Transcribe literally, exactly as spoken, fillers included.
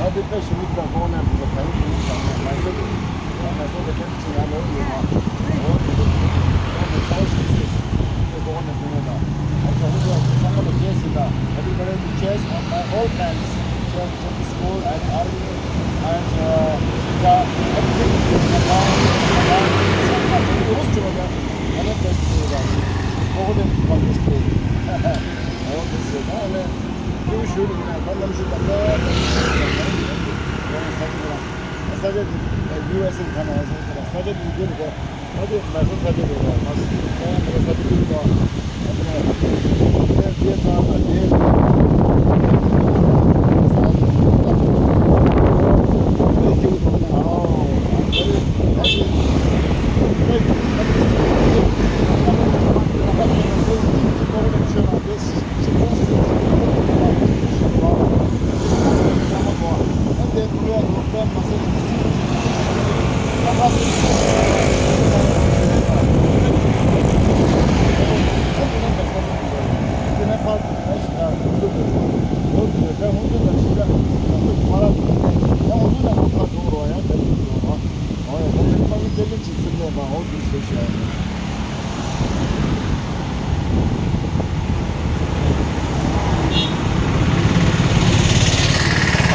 ད་དེ་དཔེ་ཞིམ་མིག་དང་ཀོ་ནས་དེ་ཚོ་ག་རེ་དེ་ནས་བྱུང་ནས་མ་ཟད་དེ། ཡང་མ་སོང་བའི་ཁྱེད་ཚོ་ཡང་ལོག་ཡོད་མ། འོ་དེ་འདུག་ཡང་མི་ཚང་ཞིག་སྲིད། དེ་གོ་ནས་དེ་ནས་ད། ཨ་ཚོ་ཧུ་ཚོ་ཚང་མ་ལ་རྗེས་ཟིན་ད། Happy birthday to Chess and my all fans. Chess, Chess School and Army and uh, Sita, everything is around, around, around, close to the other festival. Golden Congress Day. All this is all. ཡུལ་ཞུ་རུ་ན་ད་གནམ་གཤིས་ད་ལྟ་ས་ཆ་དེ་རང་ས་ཆ་དེ་ཡུ་ཨེ་སི་ཨེ་ཁ་ན་ས་ཆ་དེ་རང་ས་ཆ་དེ་ཡུལ་དེ་རེད། ད་དེ་མ་སོ་ས་ཆ་དེ་རེད། མ་སོ་ས་ཆ་དེ་རེད། ཨ་ནི་དེ་དེ་ཚང་ན་དེ།